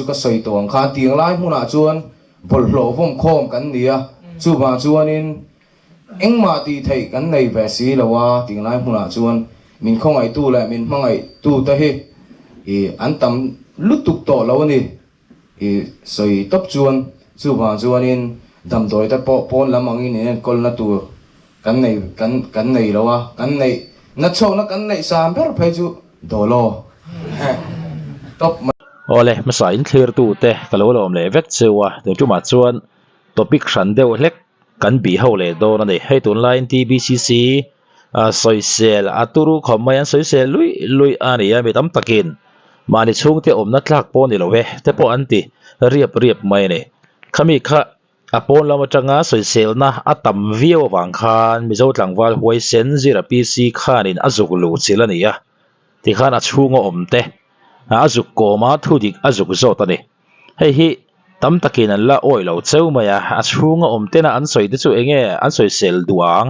Chu ka sawi tawh ang khan tiang lai hmunah chuan bawlhhlawh vawm khawm kan ni a, chuvang chuanin engmah tih theih kan nei ve si lo a, tiang lai hmunah chuan min khawngaihtu leh min hmangaihtu te hi ih an tam lutuk tawh lo a ni. I sawi tawp chuan chuvang chuanin damdawi te pawh pawn lam angin in enkawlna tur kan nei kan kan nei lo a, kan neih na chhuakna kan neih san ber phei chu Dawlaw tawp mai. Awle, hmasa in thlirtute ka lo lawm leh vek cheu a, tun tumah chuan topic hran deuh hlek kan bih ho leh dawn a ni. Hei tunlaiin TBCC sawisel a turu khawp mai, an sawisel luih luih a ni a, mi tam takin mahni chhungte awmna tlak pawh ni lo e te pawh an ti riap riap mai a ni. Khami kha A pawn lam atanga sawiselna a tam viau avang khan Mizo tlangval huaisen Zira PC khanin a zuk luh chilh a ni a, tikhan a chhunga awm te a zuk kawm a, thu dik a zuk zawt a ni. Hei hi tam takin an la awih lo cheu mai a, a chhunga awm tena an sawi te chu enge an sawisel duh ang,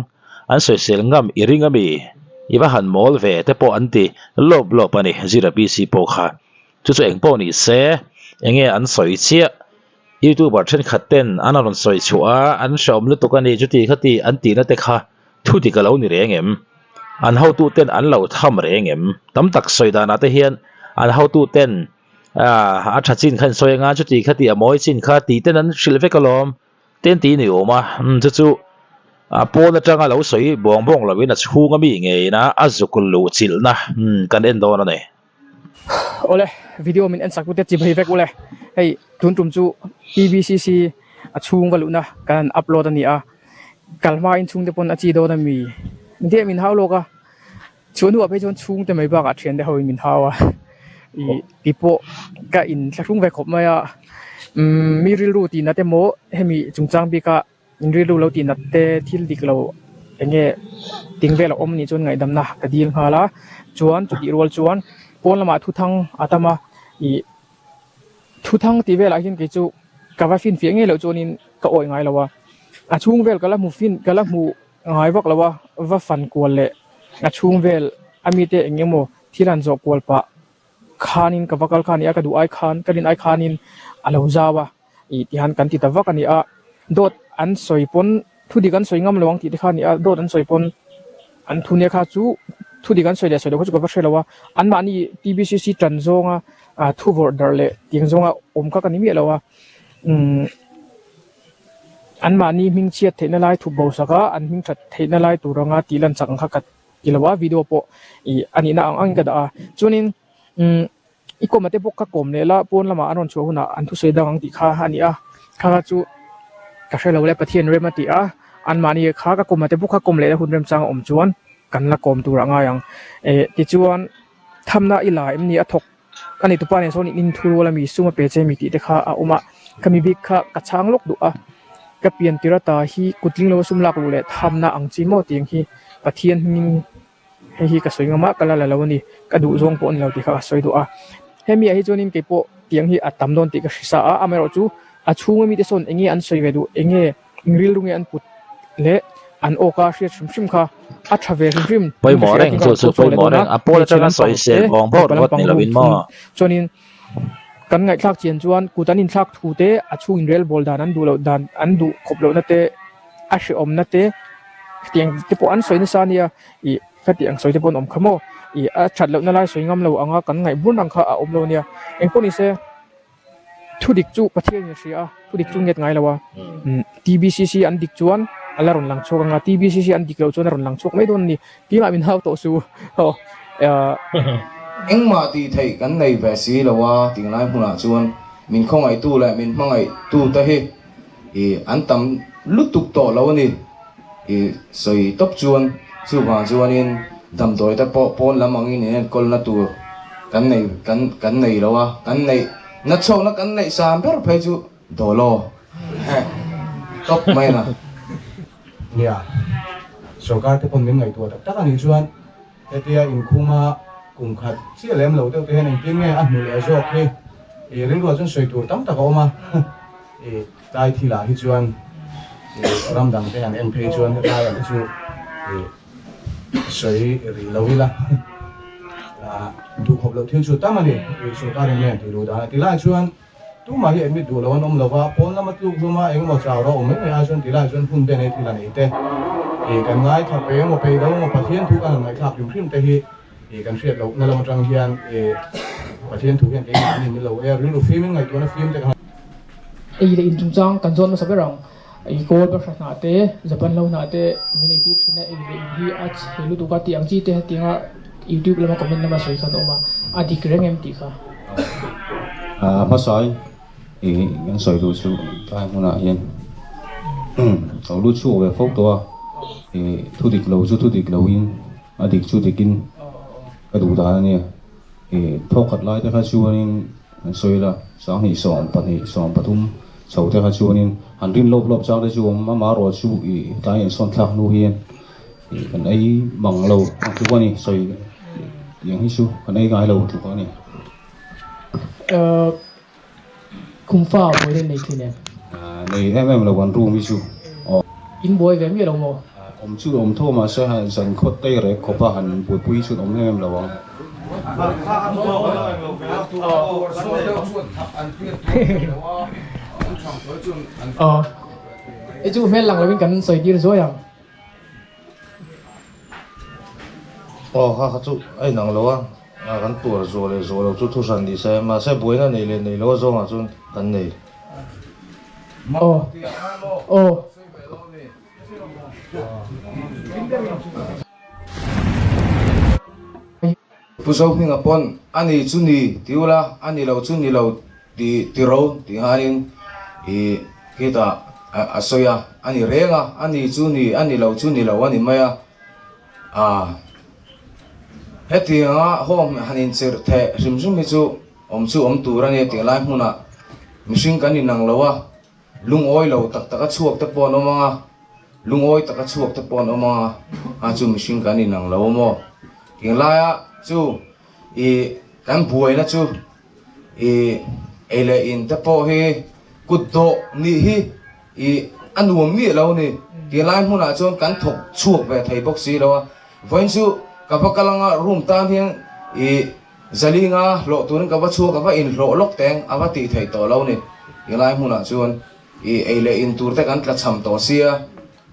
an sawisel ngam i ring ami? I va han mawl ve te pawh an ti lawp lawp a ni Zira PC pawh kha. Chu chu eng pawh ni se, enge an sawi chiah? Youtuber thenkhat ten an rawn sawi chhuah a, an hreawm lutuk a ni chuti khati an tihna te kha thu dik a lo ni reng em? An hotu ten an lo tham reng em? Tam tak sawi danah te hian an hotu ten a tha chin kha an sawi anga chuti khati a mawi chin kha tih ten an hrilh vek alawm ten tih ni awm a, chu chu a pawn atanga lo sawi bawng bawng loin a chhunga mi ngeina a zuk luh chilhna kan en dawn a ni. Awle video min en sak tute chi phei vek ule hei tun tum chu TBCC a chhung va luhna kan han upload a ni a kal hma in chhungte pawn a chi dawn a mi engtin min hau lawk a chhuah hnuah phei chuan chhungte mai bakah thiante ho in min hau a ih ti pawh ka in thlahrung ve khawp mai a umm mi rilru tih nat emaw hemi chungchang bika In rilru lo tih nat te thil dik lo eng nge ting vel a awm nih chuan ngaihdamna ka dil nghal a, chuan chutih rual chuan pawn lamah thuthang a tam a, ih thuthang tih velah hian kei chu ka va finfiah ngei loh chuanin ka awih ngai lo a, a chhung vel ka la hmu fin ka la hmu ngai vak lo a, va fan kual leh a chhung vel a mite eng emaw thil han zawh kual pah khanin ka va kal kha a ni a, ka duh ai khan ka rin ai khanin a lo zau a. Ih tihan kan ti ta vak a ni a, dawt an sawi pawn thu dik an sawi ngam lo ang tih te kha a ni a, dawt an sawi pawn an thu nia kha chu thu dik an sawi leh sawi loh kha chu ka va hre lo a, anmahni TBCC tan zawnga thu vawrh darh leh tiang zawnga awm kha ka ni miah lo a, umm anmahni hming chhiat theihna lai thup bo sak a, an hming that theihna lai tur anga tih lan chak ang kha ka ti lo a, video pawh ih a nihna ang angin ka dah a, chuanin umm. I kawm a te bawk ka kawm leh la, pawn lamah an rawn chhuah hunah an thusawi dang ang tih kha a ni a, kha kha chu ka hre lo le Pathian rem a ti a, anmahni kha ka kawm a te bawk kha kawm leh la hun remchang a awm chuan kan la kawm tur a ngai ang. Eh tichuan thamna i la em ni a thawk a ni tupa nen sawn in inthu rual a mi sum a pe che mi tih te kha a awm a, khami bik kha ka chhang lawk duh a, ka pian tir ata hi kutling lo a sum lak luh leh thamna ang chi maw tiang hi Pathian hming Hei hi ka sawi ngam a, ka la la lo a ni. Ka duh zawng pawh a ni lo tih kha ka sawi duh a. Hemi ah hi chuanin kei pawh tiang hi a tam dawn tih ka hre sa a, amaherawh chu a chhunga mite sawn eng nge an sawi ve duh, eng nge eng rilru nge an put leh an awka hriat hrim hrim kha a tha ve hrim hrim in ka Pawimawh hria reng tih kha chu rawn chu tho chhuak leh pawimawh dawn a, reng a pawl hmeichhe atanga lampang sawisel te vawng bawk mipa ringawt lampang ni room lovin thum maw? chuanin kan ngaihthlak chian chuan kut an inthlak thu te a chhung inrel bawl dan an duh loh dan an duh khawp lohna te a hrehawmna te Khatiang te pawh an sawi nasa ania, ih khatiang sawi te pawh an awm kha maw? Ih a that lohna lai sawi ngam lo anga kan ngaih bur ang kha a awm lo ania. Engpawh ni se, thu dik chu Pathian in a hria a, thu dik chu nget ngai lo a. TBCC an dik chuan a la rawn lang chhuak anga, TBCC an dik loh chuan a rawn lang chhuak mai dawn a ni. Keimah min hau tawh su. Aw. Engmah tih theih kan nei ve si lo a, tinglai hmunah chuan min khawngaihtu leh min hmangaihtu te hi I an tam lutuk tawh lo a ni. I sawi tawp chuan chuvang chuanin damdawi te pawh pawn lam angin in enkawlna tur kan nei kan kan nei lo a, kan neih na chhuakna kan neih san ber phei chu Dawlaw tawp mai na. Nia, sorkar te pawn min ngaihtuah tak tak a nih chuan hetia inkhuma kum khat chiah lem lo deuh te hian engtin nge a hmu leh zawk hi i rilruah chuan sawi tur tam tak a awm a. I tlai thil ah hi chuan i ram dang te han en phei chuan hetlai ah hi chu i sawi rih lo ila duhkhawp loh thil chu tam a ni i sorkar in nge tih luh dan a ti lai chuan. Tumah hi admit duh lo an awm lo va, pawn lama tluk hluma engemaw chau ro awm mai mai ai chuan tilai chuan hun te nei thil a nei te. Ih kan ngaithla pe emaw peih lo emaw Pathian thu kan han ngaihthlak hrim hrim te hi ih kan hriat lohna lam atang hian ih Pathian thu hian keimah an in lo e, rilru fim in ngaihtuahna fim te kan han. Ei leh in chungchang kan zawn hmasa ber ang. Ih kawl bahra hnah te, Japan lo hnah te min ei tir thin a, ei leh in hi a chhe lutuk a tih ang chi te hetianga YouTube lama comment lama sawi khan a awm a, a dik reng em tih kha. A hmasain ih kan sawi duh chu tlai hmunah hian lo lut chhuak ve fo tawh a, ih thu dik lo chu thu dik loin a dik chu dikin ka duh dan a nia. Ih thawkkhat lai te kha chuanin An sawi la, 20 12 13 chho te kha chuanin han rin lawp lawp chang te chu awm ama erawh chu ih tlai insawn thlak hnu hian ih kan ei mang lo ang tluk a ni, sawi tih ang hi chu kan ei ngai lo tluk a ni. Kum fa buai den nei thin em? Nei em em lo an room hi chu aw. In buai ve miah lo maw? Awm chu awm tho mahse zan khawt tei rek khawpa han buaipui chu an awm em em lo ang. Aw hei chu hmel lang lovin kan sawi tir zuai ang. Aw kha kha chu a inang lo a, kan tuar zuah leh zuah lo chu thu hran ni se, mahse buaina nei leh nei lo a zawngah chuan kan nei. Aw aw. Pu Zohminga pawn a ni chu ni ti ula, a ni lo chu ni lo ti ti ro tih nghanin i khitah a sawi a, a ni reng a, a ni chu ni, a ni lo chu ni lo a ni mai a. Aa hetianga home han inchirh theh hrim hrim hi chu awm chu awm tur a ni tih lai hmunah mihring kan inang lo a, Lungawi lo tak taka chhuak te pawh an awm ang a, lungawi taka chhuak te pawh an awm ang a, a chu mihring kan inang lo maw? Englaia chu i kan buaina chu i ei leh in te pawh hi kut dawh nih hi i a nuam miah lo ni. Tinglai hmunah chuan kan thawk chhuak ve thei bawk si lo a, vawiin chu ka va kal anga room tan hian i Zalinga hlawh turin ka va chhuak a va inhlawh lawk teng a va tih theih tawh lo ni. I lai hmunah chuan i ei leh in tur te kan tla cham tawh sia,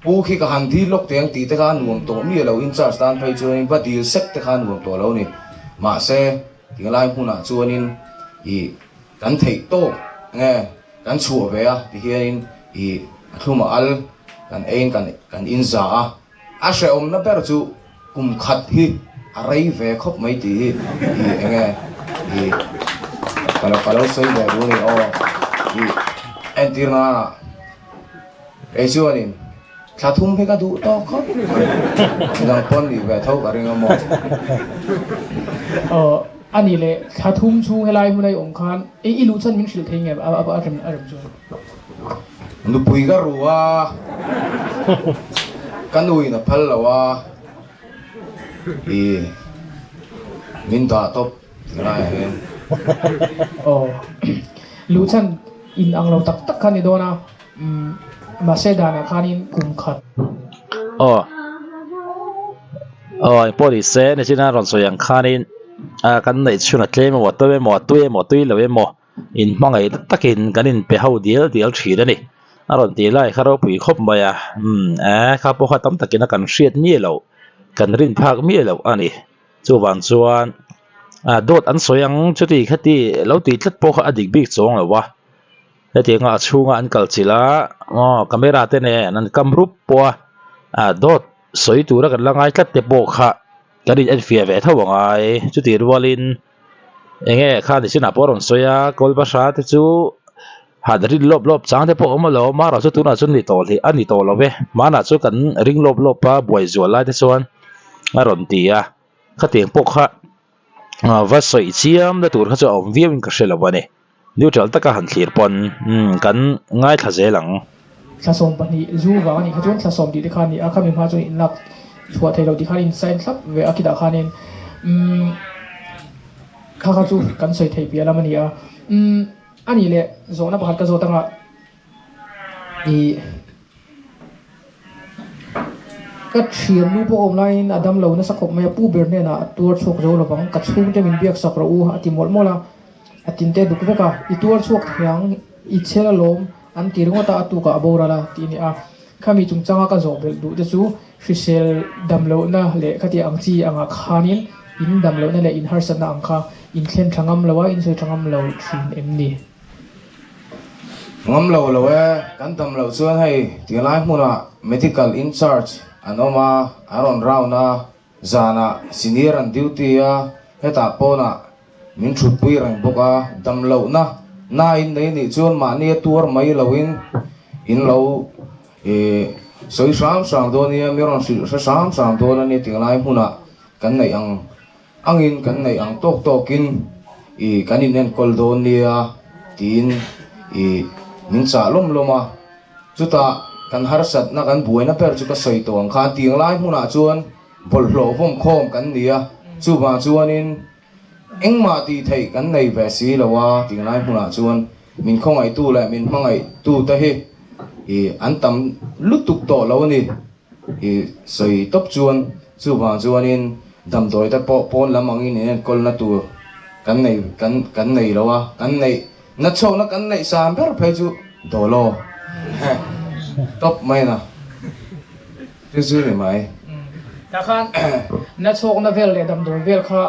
pu khi ka han dil lawk teng tih te kha a nuam tawh miah lo, in charge tan phei chuanin va dil sek te kha a nuam tawh lo ni. Mahse, ti lai hmunah chuanin i kan theih tawk nge kan chhuah ve a ti hianin i a thlum a al kan eiin kan kan inza a. A hrehawmna ber chu kum khat hi a rei ve khawp mai tih hi i enge i ka lo ka lo sawi ve duh a ni aw i entir nana kei chuanin thla thum hi ka duh tawk khawp mai midang pawn nih ve tho ka ring a maw. Aw a nih leh thla thum chhung helai hmun a i awm khan i i luh chuan min hrilh thei nge a a rem a rem chuan. Nupui ka ru a, ka nuin a phal lo a, i min dah tawp laiah hian. Aw, luhchhan in ang lo tak tak kha ni dawn a, mahse danah khanin kum khat. Aw, aw engpawh ni se, nichina rawn sawi ang khanin kan neih chhun a tlem emaw, tawih emaw, a tui emaw, tui lo emaw. Inhmangaih takin kan inpe ho dial dial thin a ni. A rawn tih lai kha ropui khawp mai a, umm eh kha pawh kha tam takin a kan hriat miah loh, kan rin phak miah loh a ni. Chuvang chuan ah dawt an sawi ang chuti khati lo tih tlat pawh kha a dik bik chuang lo a. Hetianga a chhunga an kal chilh a, aw camera te nen an kam rup pawh a, ah dawt sawi tura kan la ngai tlat te pawh kha kan in enfiah ve tho ang ai. Chutih rualin. Enge kha ni chinah pawh a rawn sawi a Kawlbahra te chu han rin lawp lawp chang te pawh a awm alawm a erawh chu tunah chuan ni tawh hlih a ni tawh lo ve hmanah chu kan ring lawp lawp a buai zual lai te chuan a rawn ti a khatiang pawh kha va sawi chiam na tur kha chu a awm viau in ka hre lo a ni neutral taka han thlir pawn umm kan ngaithla zel ang. Thla 12 zu vang a nih kha chuan thla sawm tih te kha a ni a khami hma chuan inlak chhuah thei lo tih khan in sign thlap ve a khitah khanin umm kha kha chu kan sawi theih piah lam a ni a umm a nih leh zawhna pakhat ka zawt anga ih Ka thiannu pawh awm laiin a damlo nasa khawp mai a, pu ber hnenah a tuar chhuak zo lovang, ka chhungte min biak sak rawh u a ti mawlh mawlh a. A tinte duk vek a, i tuar chhuak thei ang, i chhel alawm an ti ringawt a, a tukah a boral a tih a ni a. Khami chungchanga ka zawh belh duh te chu hrisel damlohna leh khatiang ang chi angah khanin in damlohna leh in harsatna ang kha in thlen tha ngam lo a, in sawi tha ngam lo thin em ni? Ngam lo lo e, kan dam loh chuan hei tilai hmunah medical in charge an awm a, an rawn round a, Zanah senior an duty a, hetah pawnah min thutpui reng bawk a, damlohna na in nei nih chuan mahni a tuar mai loin in lo ih sawi hram hram dawn nia, mi rawn hrilh hre hram hram dawn a nia tinglai hmunah kan neih ang angin kan neih ang tawk tawkin ih kan inenkawl dawn nia tiin ih min chah lawm lawm a. Chutah kan harsatna kan buaina ber chu ka sawi tawh ang khan tiang lai hmunah chuan bawlhhlawh vawm khawm kan ni a, chuvang chuanin engmah tih theih kan nei ve si lo a, tiang lai hmunah chuan min khawngaihtu leh min hmangaihtu te hi ih an tam lutuk tawh lo a ni ih sawi tawp chuan chuvang chuanin damdawi te pawh pawn lam angin inenkawlna tur kan nei kan kan nei lo a, kan neih Na chhawkna kan neih san ber phei chu Dolo tawp mai na chu chu ni mai. Tah khan na chhawkna vel leh damdawi vel kha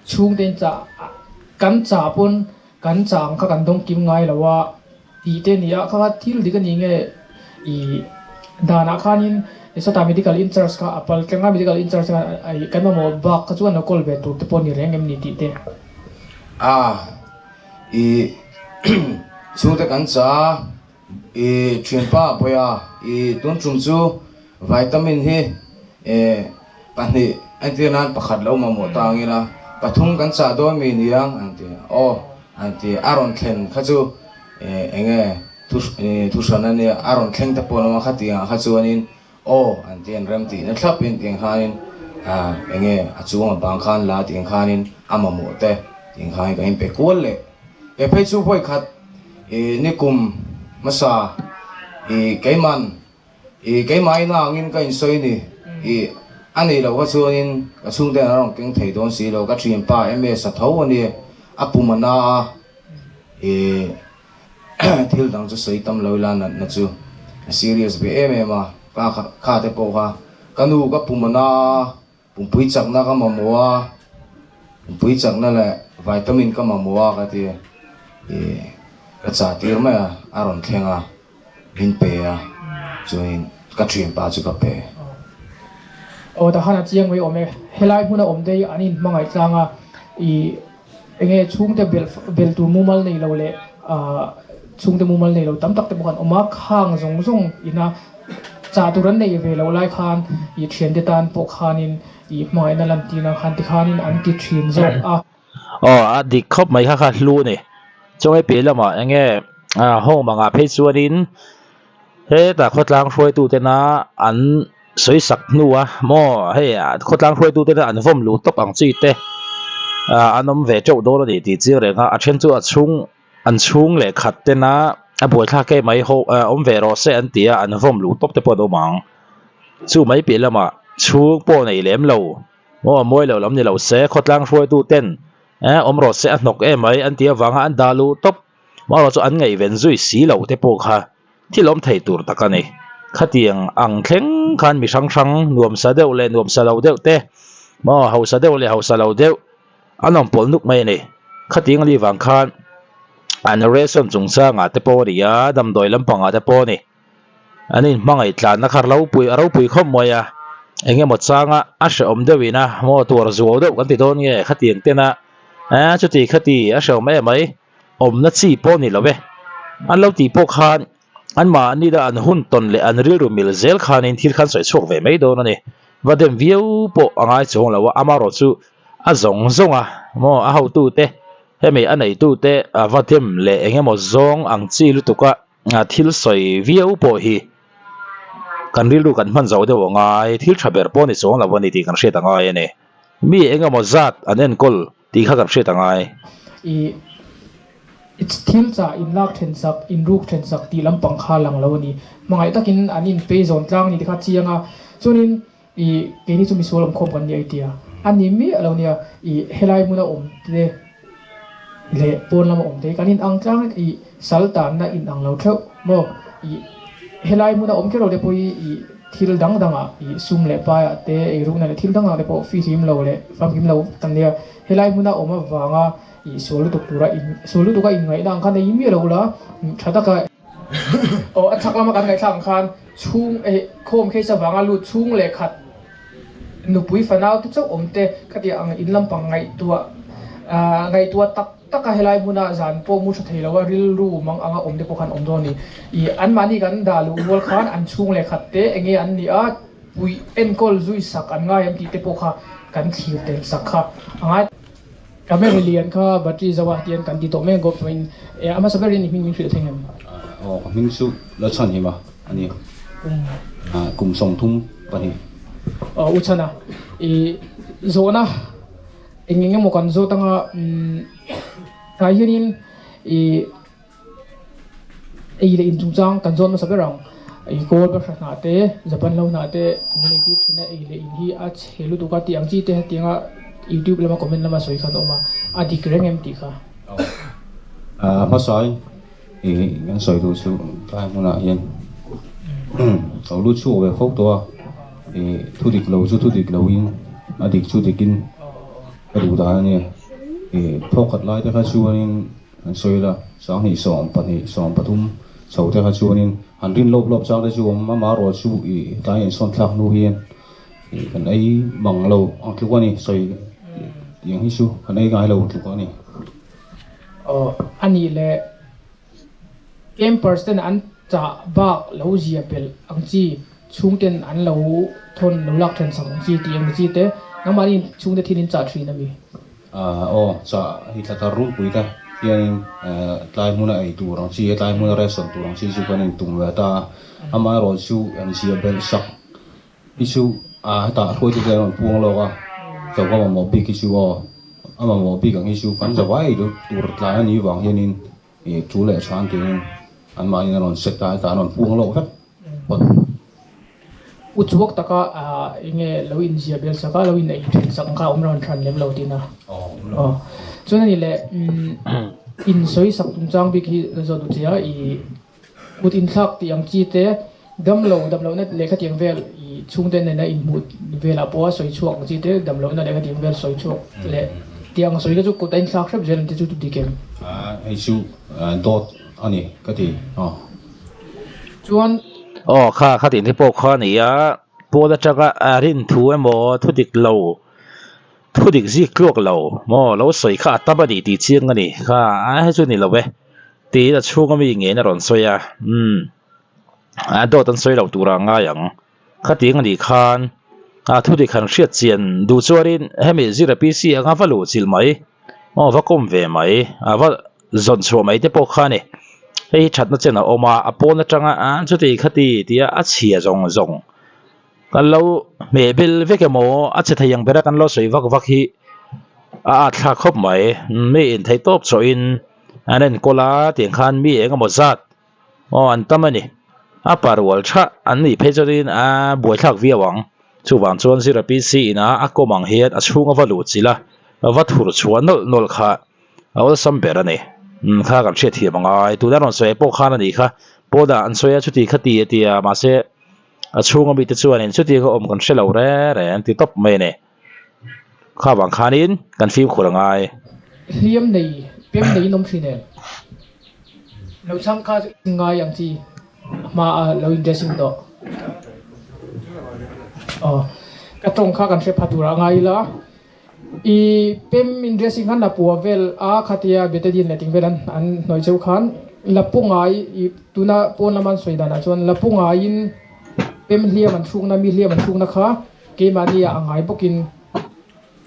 chhungte in chah kan chah pawn kan chah ang kha kan dawng kim ngai lo a tih te ni a, kha kha thil dik a ni nge i danah khanin sawtah medical in charge kha a pal tlenga medical in charge kha kan mamawh bak kha chu an lo kawl ve tur te pawh ni reng em ni tih te. A. I chhungte kan cha a, i thianpa pawia i tun tum chu vitamin hi pahnih entir nan pakhat lo mamawh ta ang ila pathum kan chah dawn mi niang an ti a, aw an ti a rawn thlen kha chu enge thu hran a nia a rawn thleng te pawh an awm a khatiang ah kha chuanin Aw an ti an rem tihna thlap in tiang khanin ah enge a chuang a bang khan la tiang khanin a mamawh te tiang khanin kan inpe kual leh he phei chu vawi khat ih nikum hmasa ih keiman ih keimah ina angin ka insawi ni ih a nih loh kha chuanin ka chhungte an rawn keng thei dawn si lo ka thianpa MS a tho a ni a pum a na a ih. Thil dang chu sawi tam lo ila natna chu a serious ve em em a, ka kha te pawh kha ka nu ka pum a na a, pumpui chakna ka mamawh a, pumpui chakna leh vitamin ka mamawh a ka ti a, ih ka chah tir mai a, a rawn thleng a, min pe a, chuanin ka thianpa chu ka pe. Aw tahan a chiang mai awm e, helai hmuna awm te hi an inhmangaih tlang a, ih Enge chhungte belh belh tur mumal nei lo leh ahh chhungte mumal nei lo tam tak te pawh kan awm a, khang zawng zawng ina chah tur an neih ve loh lai khan ih thiante tan pawh khanin ih hmangaihna lan tirna khan tikhanin an ti thin zawk a. Aw a dik khawp mai kha kha hlu a ni. Chawnge piah lamah enge ah home angah phei chuanin hetah khawtlang hruaitutena an sawi sak hnu a maw hei khawtlang hruaitu te an vawm luh tawp ang chi te ah an awm ve teuh dawn a ni tih chiang reng a a then chu a chhung an chhung leh khat tena a buaithlak em mai ho ah awm ve rawh se an ti a an vawm luh tawp te pawh an awm ang chu mai piah lamah chhung pawh nei lem lo maw a mawi lo lam ni lo se khawtlang hruaitu ten eh awm rawh se a hnawk em mai an tih avanga an dah luh tawp marawh chu an ngaihven zui si lo te pawh kha. Thil awm thei tur tak a ni. Khatiang ang thleng khan mi hrang hrang nuamsa deuh leh nuamsa lo deuh te, maw hausa deuh leh hausa lo deuh an awm pawlh nuk mai a ni. Khatiang ali vang khan an ration chungchangah te pawh a ni a, damdawi lampangah te pawh a ni. An inhmangaih tlanna kha ropui a ropui khawp mai a, eng emaw changa a hrehawm deuhin a, maw tuar zuau deuh kan ti dawn nge khatiang tena eh chuti khati a hrehawm em mai. awmna chi pawh ni lo e. An lo tih pawh khan anmahni la an hun tawn leh an rilru mil zel khanin thil khan sawi chhuak ve mai dawn a ni. Va dem viau pawh a ngai chuang lo a, amaherawh chu a zawng zawng a maw a hotute hemi a neitute a va dem leh eng emaw zawng ang chi lutuk a thil sawi viau pawh hi kan rilru kan hman zo deuh a ngai, thil tha ber pawh ni chuang lo a ni tih kan hriat a ngai a ni. Mi eng emaw zat an enkawl Tih kha kan hriat a ngai. I thil chah in lak then sak, in ruk then sak tih lampang kha lang lo a ni. Hmangaih takin an in pei zawn tlang a ni ti kha chiang a. Chuanin i keini chu misual awmkhawm kan ni a i tia. A ni miah lo nia i helai hmuna awm te leh pawn lama awm te hi kan inang tlang vek ih sal tanna inang lo theuh maw ih helai hmuna awm kher lo te pawh hi ih thil dang dangah ih sum leh paiah te eirukna leh thil dang dang te pawh fihlim lo leh famkim lo kan nia helai hmuna awm avanga ih sual lutuk tura in sual lutuka inngaihna ang khan ei miah lo ula tha taka aw a chhak lama kan ngaihthlak ang khan chhung eh khawm case avanga lut chhung leh khat Nupui fanau te chauh awm te khatiang ang in lampang ngaihtuah ngaihtuah tak tak a helai hmuna zan pawh mu tha thei lo a rilru mang anga awm te pawh khan awm dawn a ni. Ih anmahni kan dah luh rual khan an chhung leh khat te enge an nih a puih enkawl zui sak an ngai em tih te pawh kha kan thlir tel sak kha a ngai. Camera lian kha battery zo a tian kan ti tawh mek bawk chuan a hmasa berin i hming min hrilh thei em? Aw ka hming chu Lachhanhima a ni. Kum 32. Aw U Chhana i zawhna eng eng emaw kan zawt anga tlai hianin i ei leh in chungchang kan zawt hmasa ber ang. I kawl bahra hnah te, Japan lo hnah te min ei tir thin a, ei leh in hi a chhe lutuk a tih ang chi te hetianga YouTube lama comment lama sawi khan a awm a, a dik reng em tih kha. A hmasain i kan sawi duh chu tlai hmunah hian lo lut chhuak ve fo tawh a, i thu dik lo chu thu dik loin a dik chu dikin ka duh dan a nia. I thawkkhat lai te kha chuanin An sawi la, 20 20 13 chho te kha chuanin han rin lawp lawp chang te chu awm ama rual chu ih tlai insawn thlak hnu hian ih kan ei mang lo ang tluk a ni, sawi tih ang hi chu kan ei ngai lo tluk a ni. Aw a nih leh campers ten an chah bak lo zia belh ang chi chhungten an lo thawn lo lak then sak ang chi tih ang chi te nangmahni chhungte thil in chah thin a mi? Aw, chah hi thla thar runpui te hianin tlai hmuna ei tur ang chi, tlai hmuna ration tur ang chi chu kan intum ve ta a. Amaherawh chu an ziah belh sak hi chu hetah hruaitu te an rawn puang lawk a, choka mamawh bik hi chu aw, a mamawh bik ang hi chu kan zavai ei tur tlai a nih vang hianin Ih, chu leh than tiin anmahniin an rawn set a, hetah an rawn puang loh vek phawt. U chhuak taka enge lo inzia bel sak a, lo in ei then sak ang kha a awm rawn hran lem lo tiin a. Aw, chuan ani leh in sawi sak chungchang bik hi zawh duh che a, ih kut inthlak tih ang chi te, damlo damlohna lehkha tiang vel ih chhungte nena inhmuh velah pawha sawi chhuak ang chi te, damlohna lehkha tiang vel sawi chhuak leh tih ang sawi kha chu kut a inthlak hrep zel ang tih chu dik em? Hei chu dawt a ni ka ti aw. Chuan. Aw kha kha tih te pawh kha a ni a, pawn atanga a rin thu emaw thu dik lo thu dik zik tluak lo maw lo sawi kha a tam a ni tih chiang a ni kha a hei chu ni lo e tiin a chhunga mi ngeiin a rawn sawi a umm. A dawt an sawi loh turah a ngai ang. Khatiang a nih khan a thudik han hriat chian duh chuanin hemi zira PC anga va luh chilh mai aw va kawm ve mai a va zawn chhuah mai te pawh kha a ni. Hei hi thatna chen a awm a, a pawn atanga a chuti khati tia a chhia zawng zawng kan lo hmeh bel vek emaw a che thei ang bera kan lo sawi vak vak hi a at thlak khawp mai. Mi intheih tawp chawhin an enkawl a tiang khan mi eng emaw zat. Aw an tam a ni. A parual tha an nih phei chuanin a buaithlak viau ang. Chuvang chuan Zira PC ina a kawm ang hian a chhung a va luh chilh a, a va thur chhuah nawlh nawlh kha a awlsam ber a ni. Umm kha kan hriat thiam a ngai. Tuna rawn sawi pawh khan a nih kha. Pawna an sawi a chuti kha ti a ti a mahse a chhunga mite chuanin chuti kha awm kan hre lo reng reng an ti tawp mai a ni. Kha vang khanin kan fimkhur a ngai. Hliam nei, pem nei in awm thin em? Lo chhang kha chu ngai ang chi hma a lo in dressing tawh. Aw, ka tawng kha kan hre pha turah ngai ila. I pem in dressing khan lapua vel a khatia betadine leh ting vel an an hnawih cheu khan lapu ngai i tuna pawn lama an sawi danah chuan lapu ngaiin pem hliam an hrukna mi hliam an hrukna kha Keimahni ah a ngai bawkin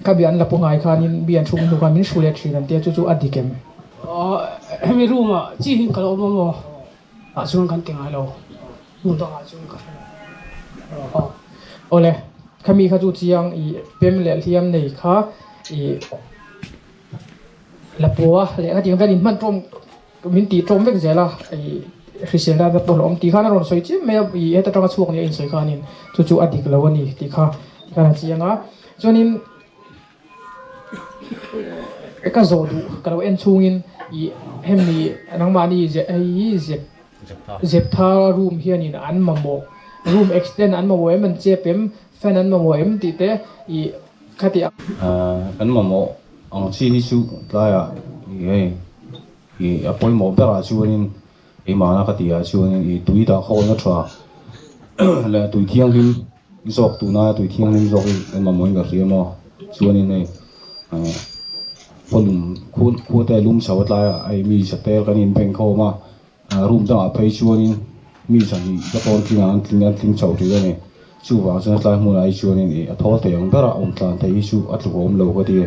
ka bia an la pu ngai khanin mi an hruk hnu khan min hru leh thin an tia chu chu a dik em? Hemi room ah chi hi ka lo awm a maw? Ah chuan kan ti ngai lo, hmun dang ah chuan ka hre lo. Awle, khami kha chu chiang i pem leh hliam nei kha i la pua leh kha tiang vel in hman tawm Min tih tlawm vek zel a, i hrisel dan a pawh awm tih khan a rawn sawi chiam mai a, i heta tanga chhuak nia insawi khanin chu chu a dik lo a ni tih kha khan a chiang a. Chuanin Ka zawh duh ka lo en chhungin ih hemi nangmahni hei hi zep Zeptha room hianin an mamawh room extend an mamawh em an chep em fan an mamawh em tih te ih khati ang. Kan mamawh ang chi hi chu tlaiah ih hei ih a pawimawh berah chuanin keimahna ka tihah chuanin ih tui dah khawlna tha leh tui thianghlim zawk tuna tui thianghlim zawk hi kan mamawhin ka hria maw chuanin hei khaw lum khua te lum chho a tlaiah hei mi satel kan inbeng khawm a. Room dangah phei chuanin mi zahnih te pawn tling ang an tling an tling chho tih a ni. Chuvang chuan tlai hmunah hi chuanin ih a thawl thei ang berah awm tlan theih hi chu a tlukawm lo ka ti e.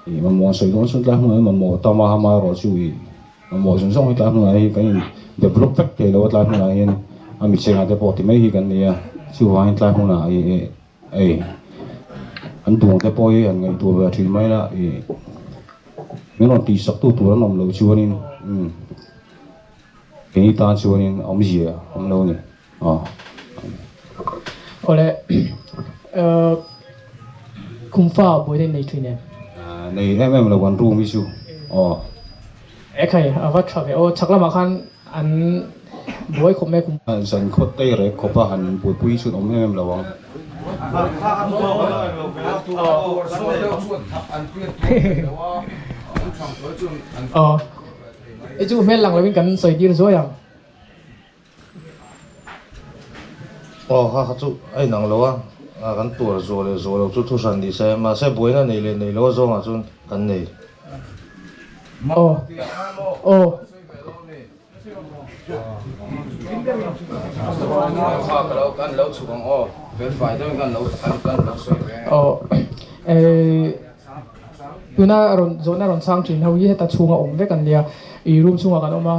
Ih mamawh sawi dawn chuan tlai hmunah hian mamawh tam a amaherawh chu ih mamawh zawng zawng hi tlai hmunah hi kan in develop vek thei lo a tlai hmunah hian a mi chengah te pawh ti mai hi kan ni a. Chuvangin tlai hmunah ih ei an duang te pawh hi han ngaihtuah ve thin mai la ih min rawn tihsak tu tur an awm loh chuanin umm keini tan chuanin awmzia awm lo a ni aw. Awle eh kum fa buaina in nei thin em? Nei em em lo kan room hi chu aw. Ekhai a va tha ve aw chhak lamah khan An buai khawp mai kum. Zan khawt tei rek khawp a han buaipui chu an awm em em lo ang. Aw i chu hmel lang lovin kan sawi tir zuai ang. Aw kha kha chu a inang lo a, kan tuar zuah leh zuah lo chu thu hran ni se, mahse buaina nei leh nei lo a zawngah chuan kan nei. Aw aw. Tuna rawn zawhna rawn chhang thin ho hi heta chhunga awm vek an nia ih room chhungah kan awm a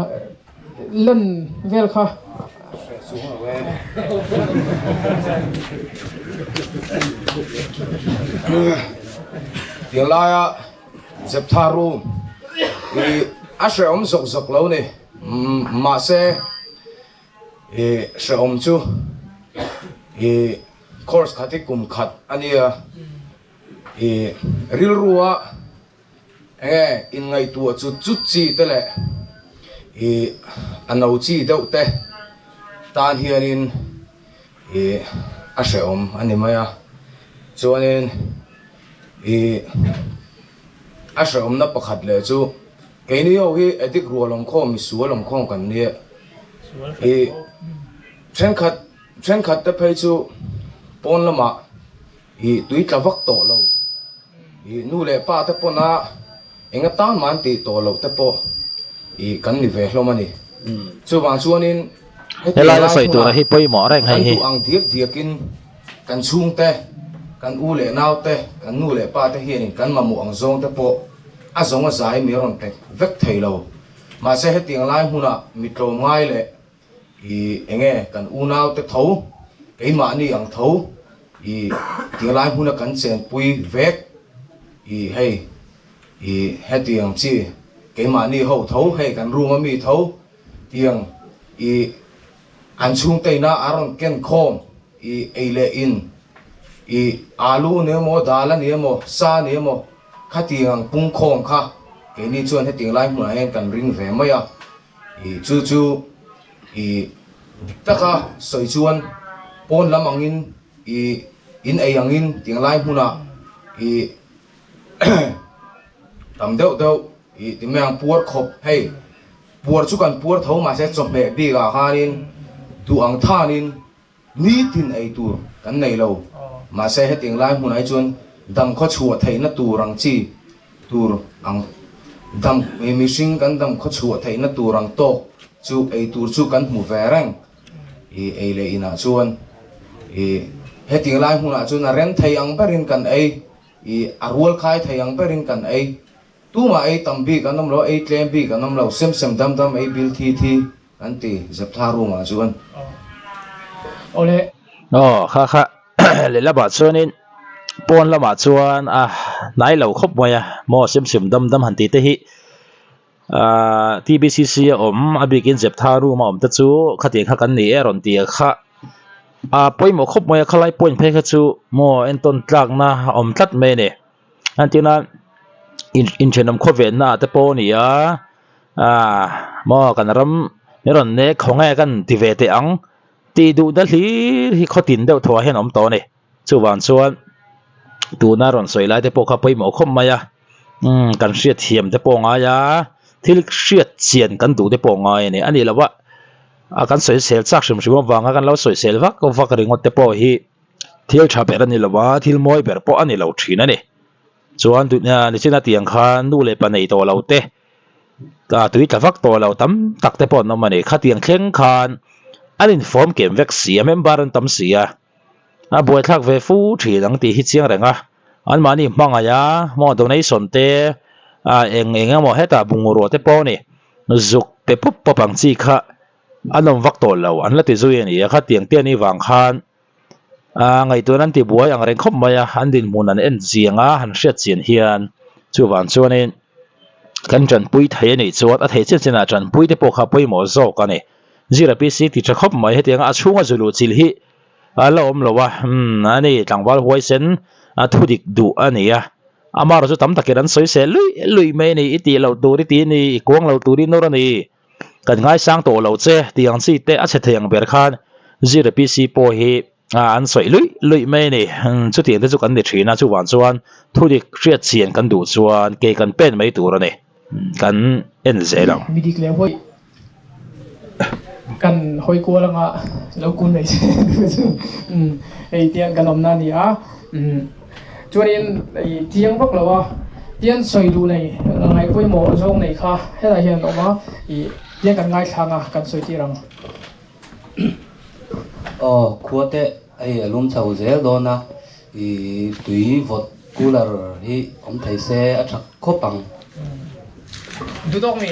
lan vel kha. Tiang laia Zeptha room i a hrehawm zawk zawk lo ni. Mahse i hrehawm chu i course khat hi kum khat a nia. I rilrua enge inngaihtuah chu chut chi te leh i a no chi deuh te tan hianin i a hrehawm a ni mai a. Chuanin. I a hrehawmna pakhat leh chu keini ho hi addict rual awm khawm misual awm khawm kan nia. I thenkhat thenkhat te phei chu pawn lamah i tui tla vak tawh lo. I nu leh pa te pawn a enga tan mah an tih tawh loh te pawh i kan ni ve hlawm a ni. Chuvang chuanin hetiang Helai lai sawi tura hmunah hi pawimawh reng hei kan hi. duh ang diak diakin kan chhungte, kan u leh naute, kan nu leh pa te hianin kan mamawh ang zawng te pawh a zawng a zai mi a rawn pe vek thei lo. Mahse hetiang lai hmunah mi tlawmngai leh i enge kan unaute tho, keimahni ang tho i tiang lai hmuna kan chenpui vek i hei i hetiang chi keimahni ho tho hei kan room a mi tho tiang i an chhungte ina a rawn ken khawm i ei leh in i alu ni emaw dal a ni emaw sa a ni emaw khatiang ang pung khawm kha keini chuan hetiang lai hmunah hian kan ring ve mai a i chu chu i dik taka sawi chuan pawn lam angin i in ei angin tiang lai hmunah i tam deuh deuh i ti mai ang puar khawp hei. Puar chu kan puar tho mahse chawhmeh bikah khanin duh ang thanin nitin ei tur kan nei lo. Mahse hetiang lai hmunah hi chuan dam khaw chhuah theihna tur ang chi tur ang dam mihring kan dam khaw chhuah theihna tur ang tawk chu ei tur chu kan hmu ve reng i ei leh inah chuan i hetiang lai hmunah chuan a rem thei ang berin kan ei i a rual khai thei ang berin kan ei. Tumah ei tam bik an awm lo, ei tlem bik an awm lo, sem sem dam dam ei bil thi thi an ti Zeptha room ah chuan. Awle. Aw kha kha lehlamah chuanin pawn lamah chuan a hnai lo khawp mai a maw sem sem dam dam han tih te hi ahh T_B_C_C a awm a bikin Zeptha room a awm te chu khatiang kha kan ni e a rawn ti a kha a pawimawh khawp mai a khalai point phei kha chu maw entawn tlakna a awm tlat mai a ni. Entirna. In inthenawm khawvenna ah te pawh a ni a ah maw kan ram min rawn nek haw nge kan ti ve teh ang tih duhna hlir hi khaw tin deuh thaw ah hian a awm tawh a ni chuvang chuan tuna rawn sawi lai te pawh kha pawimawh khawp mai a umm kan hriatthiam te pawh a ngai a thil hriat chian kan duh te pawh a ngai a ni a nih loh a a kan sawisel chak hrim hrim avanga kan lo sawisel vak vak ringawt te pawh hi thil tha ber a ni lo a thil mawi ber pawh a ni lo thin a ni. Chuan nichina tiang khan nu leh pa nei tawh lo te ah tui tla vak tawh lo tam tak te pawh an awm a ni. Khatiang thleng khan an infawm kem vek si a, member an tam si a, a buaithlak ve fu thin ang tih hi chiang reng a. Anmahni hmangaih a, maw donation te ah eng eng emaw hetah bungrua te pawh a ni, zuk pe pawp pawp ang chi kha an awm vak tawh lo an la ti zui a ni a. Khatiang te anih vang khan Ah ngaihtuahna an ti buai ang reng khawp mai a, an dinhmun an en chiang a, han hriat chian hian chuvang chuanin kan tanpui thei a nih chuan a thei chian chian ah tanpui te pawh kha pawimawh zawk a ni. Zira PC ti tha khawp mai hetianga a chhunga zu luh chilh hi a la awm lo a, umm a ni tlangval huaisen a thudik duh a ni a, amaherawh chu tam takin an sawi sel luih luih mai a ni, i tih loh tur i ti a ni, i kuang lo tur i nawr a ni. Kan ngaisang tawh lo che tih ang chi te a chhe thei ang ber khan Zira PC pawh hi an sawi luih luih mai a ni. Chutiang te chu kan ni thin a, chuvang chuan thudik hriat chian kan duh chuan ke kan pen mai tur a ni. Kan en zel ang. Mi dik leh hawi kan hawi kual anga lo kun mai che chu hei tiang kan awmna a ni a. Chuanin i chiang vak lo a, tian sawi duh nei ngaih pawimawh zawng nei kha helai hian an awm a, i tiang kan ngaithlang a kan sawi tir ang. Aw khua te hei a lum chho zel dawn a, i tui vawt cooler hi awm thei se a tha khawp ang. Duh tawk mi?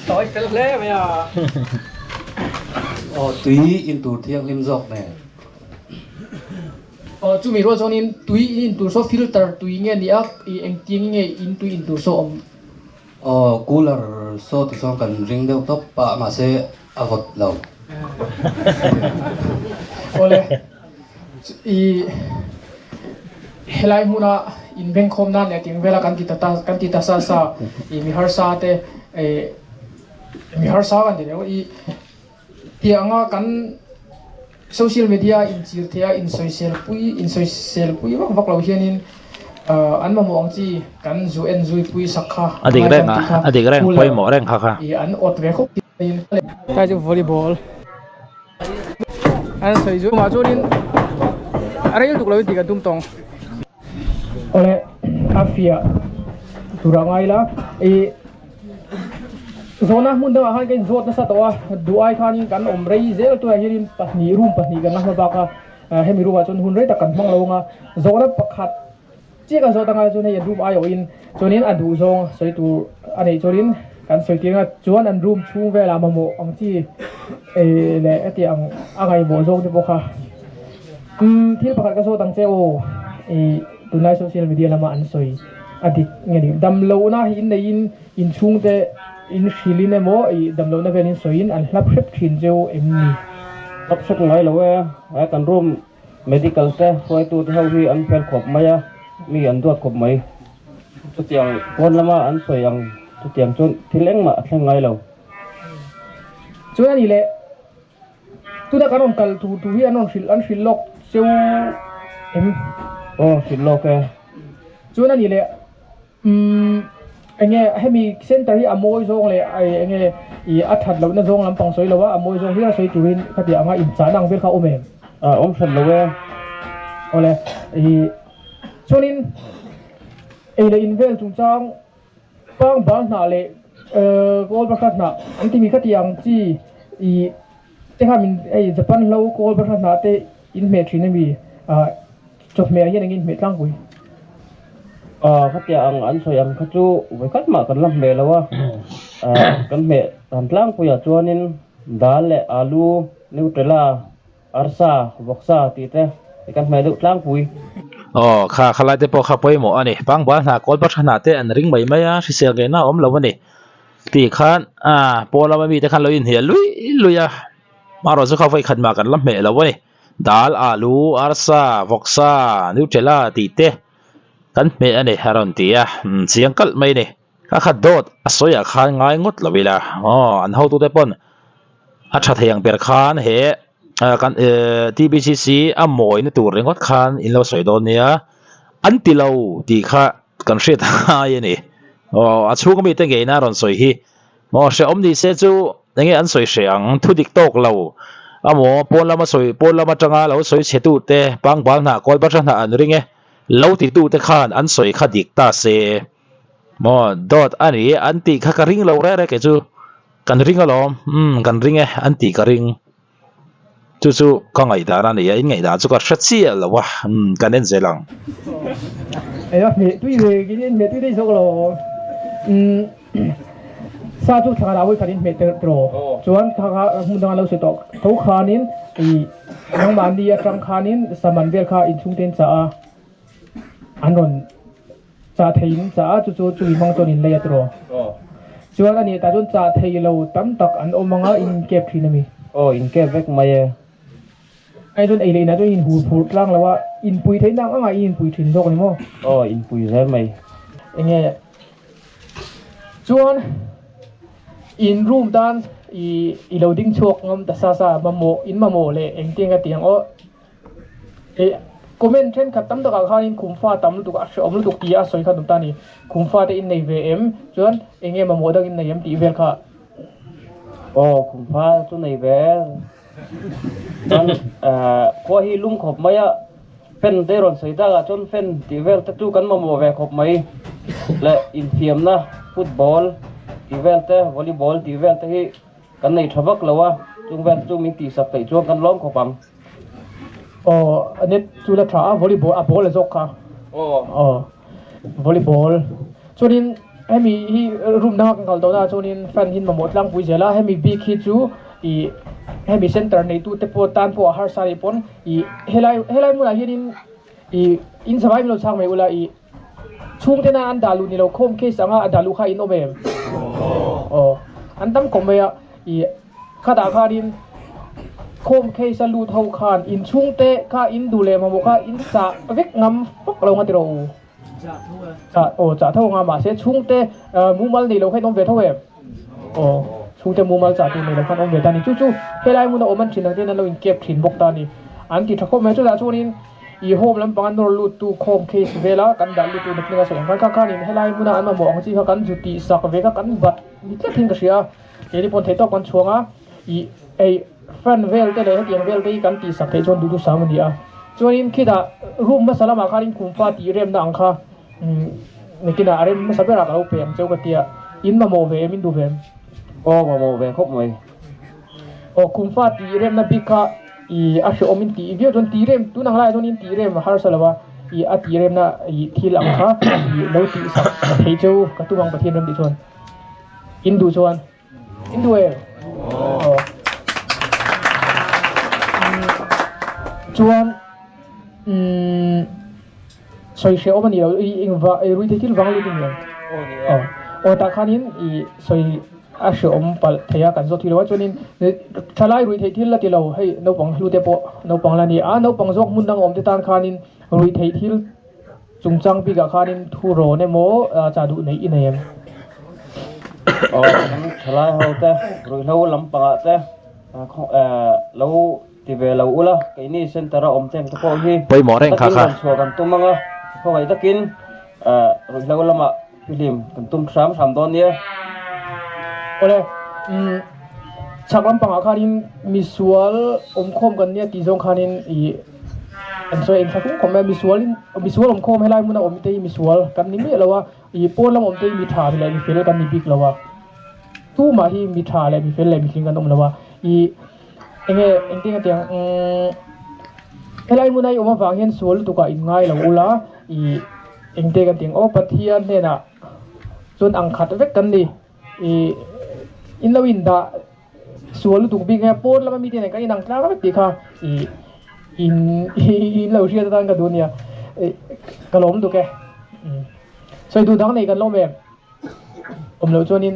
Tawi fel hle mai a. Aw tui in tur thianghlim zawk nen. Aw chumi rual chuanin tui in in tur saw filter tui nge ni a ih engtin nge in tui in tur saw awm? Aw cooler saw ti chuan kan ring deuh tawp a mahse a vawt lo. Awle ih helai hmuna in bengkhawm nan leh ting vela kan ti ta ta kan ti ta sa sa ih mi harsa te eh mi harsa kan ti leh ih Tianga kan social media inchir theia insawisel pui insawisel pui vak vak lo hianin an mamawh ang chi kan zu en zui pui sak kha A dik reng a, a dik reng pawimawh reng kha kha. I an awt ve khawp in kai chu volleyball an sawi zu mah chuanin a rel tuk lo in tih kan tum tawng. Awle a fiah tur a ngai la i. Zawhna hmun dangah khan ka inzawt nasa tawh a, duh ai khanin kan awm rei zel tunah hianin pahnih room pahnih kan la hma bak a, hemi room ah chuan hun rei tak kan hmang lo ang a, zawhna pakhat chiah kan zawt anga chuan hei an room aiawhin chuanin a duh zawng sawi tur a neih chuanin kan sawi tir ang a, chuan an room chhung velah mamawh ang chi leh heti ang a ngaihmawh zawng te pawh kha umm thil pakhat ka zawt ang che aw ih tunlai social media lama an sawi. A dik nge ni? Damlohna hi in neiin inchhungte in hrilhin emaw ih damlohna velin sawiin an hlap hrep thin cheu em ni? Hlap hrep ngai lo e, he kan room medical te hruaitute ho hi an fel khawp mai a, mi an duat khawp mai. Chutiang pawn lama an sawi ang chutiang chuan thil engmah a thleng ngai lo. Chuan a nih leh tuna kan rawn kal tur tur hi an rawn hrilh an hrilh lawk cheu em? Aw hrilh lawk e. Chuan a nih leh umm enge hemi center hi a mawi zawng leh enge ih a that lohna zawng lampang sawi lo a a mawi zawng hlir a sawi turin khatiang anga inchahna ang vel kha a awm em? A awm hran lo e. Awle ih chuanin ei leh in vel chungchang Pang bal hnah leh kawl bahra hnah an timi kha tih ang chi ih te kha min hei Japan hlo kawl bahra hnah te in hmeh thin ami ah chawhmeh ah hian eng in hmeh tlangpui. Aw khatia ang an sawi ang kha chu vawikhat mah kan la hmeh lo a, kan hmeh han tlangpui ah chuanin dal leh alu, nutella Arsa, vawksa tih te i kan hmeh deuh tlangpui. Aw, kha khalai te pawh kha pawimawh a ni. Pangbal hna, kawlpa tha hna te an ring mai mai a, hrisel ngei na a awm lo a ni. Tih khan ah pawl lama mite khan lo inhnial luih luih a, marawh chu kha vawi khat mah kan la hmeh lo a ni. Dal, alu, arsa, vawksa, nutella tih te. Kan hmeh a ni a rawn ti a, chiang kalh mai a ni. Ka khat dawt a sawiah khan ngai ngawt lo ila aw an hotute pawn a tha thei ang ber khan he kan TBCC a mawina tur ringawt khan in lo sawi dawn nia an ti lo tih kha kan hriat ngai a ni aw a chhung ami te ngeina a rawn sawi hi maw hrehawm ni se chu enge an sawi hreh ang thu dik tawk lo amaw pawn lama sawi pawn lam atanga lo sawi chhe tute pangbal hnah kawl bahra hnah an ring e lo titute khan an sawi kha dik ta se. Maw dawt a ni an tih kha ka ring lo reng reng kei chu kan ring alawm umm kan ring e an tih ka ring chu chu ka ngaihdan a ni a in ngaihdan chu ka hre chiah lo a umm kan en zel ang. Eng a hmeh tui ve khin in hmeh tui daih zawk lo umm sa chu thla ah vawikhat in hmeh tel tawh chuan kha kha hmun dang an lo sawi tawh tho khanin ih nangmahni atang khanin saman vel kha inchhung te in chah a an rawn. Chah thei in chah a, chu chu chumi hmang chuan in lei a tiraw? Aw. Chuan a nih tah chuan chah thei lo tam tak an awm anga in inkep thin a mi? Aw, inkep vek mai e. Ai chuan ei leh inah chuan in inhur phur tlang lo a, inpui theih nak angah in inpui thin zawk a ni maw? Aw, inpui zel mai. Enge chuan in room tan i i lo ding chhuak ngam ta sa sa mamawh in mamawh leh engtin ka ti ang aw. Ih comment thenkhat tam takah khanin khumfa tam lutuk a hrehawm lutuk tih a sawi kha duh ta a ni. Khumfa te in nei ve em? Chuan eng nge mamawh dang in nei em tih vel kha. Aw khumfa chu nei ve e. Chuan khua hi lum khawp mai a, fan te rawn sawi takah chuan fan tih vel te chu kan mamawh ve khawp mai. Leh infiamna football tih vel te volleyball tih vel te hi kan nei tha vak lo a, chung vel te chu min tihsak theih chuan kan lawm khawp ang. Aw net chu la tha a volleyball a ball a zawk kha aw volleyball chuanin hemi hi room danga kan kal tawh na chuanin fan hi mamawh tlangpui zel a hemi bik hi chu ih hemi center neitu te pawh tan pawh a harsa anih pawn ih helai helai hmunah hianin ih in zavai min lo chhak mai ula ih chhungtena an dah luh ni lo khawm case anga a dah luh kha in awm em aw an tam khawp mai a ih. Khatah khanin khawm case a lut ho khan inchhung te kha in duh leh mamawh kha in chah vek ngam fak lo nga tiraw u? Chah aw chah tho anga mahse chhungte mumal nei lo kha in awm ve tho em? Aw chhungte mumal chah tur nei lo khan awm ve ta ni chu chu helai hmuna awm an thin ang ten an lo inkep thin bawk ta ni an ti tha khawp mai chutah chuanin i home lampang a nawr lut tu khawm case vela kan dah lut tu nutling a sawi ang khan kha khanin helai hmuna an mamawh ang chi kha kan zu tih sak ve kha kan bat ni tlat in ka hria. Keini pawn theih tawk kan chhuang a, ih ei fan vel te leh hetiang vel te hi kan tihsak theih chuan duhdu sam a ni a. Chuanin khitah room hmasa lamah khanin khumfa tih remna ang kha umm nakinah a rem hmasa berah ka lo pe ang cheu ka tia, in mamawh ve em in duh ve em? Aw mamawh ve khawp mai. Aw khumfa tih remna bik kha ih a hrehawm in tih viau chuan tih rem tun ang laiah chuan in tih rem a harsa lo a, ih a tih remna ih thil ang kha ih lo tihsak theih cheu ka tum ang Pathian rem tih chuan. In duh chuan in duh em? Aw. Chuan umm sawi hreh awm a ni lo i engva i ruithei thil vang lut a ni em? Aw. Aw tah khanin i sawi a hrehawm palh thei a kan zawt thei lo a chuanin thalai ruithei thil la ti lo hei naupang hlu te pawh naupang la ni a naupang zawk hmun dang awm te tan khanin ruithei thil Chungchang bikah khanin thu rawn emaw chah duh neih i nei em? Aw, kan thalai ho te, ruihhlo lampangah te lo ti ve lo ula, keini center a awm teng te pawh hi Pawimawh reng kha takin kha. rawn chhuah kan tum anga, khawngaih takin ruihhlo lamah fihlim kan tum hram hram dawn nia. Awle, chhak lampangah khanin misual awmkhawm kan nia tih zawng khanin ih An sawi engthla kung khawp mai a, misual in misual awm khawm helai hmuna awm te hi misual kan ni miah lo a, ih pawn lam awm te hi mi tha leh mi fel kan ni bik lo a, tumah hi mi tha leh mi fel leh mihring kan awm lo a, ih enge engtin atiang umm helai hmuna i awm avang hian sual lutuk ah in ngai lo ula, ih engte kan ti ang aw Pathian hnenah chuan ang khat vek kan ni, ih in lo indah. Sual lutuk bik nge pawn lama mite nen kan inang tlang vek tih kha ih in in lo hriat atan ka duh ania ih ka lawm lutuk e sawi duh dang nei kan lawm em awm loh chuanin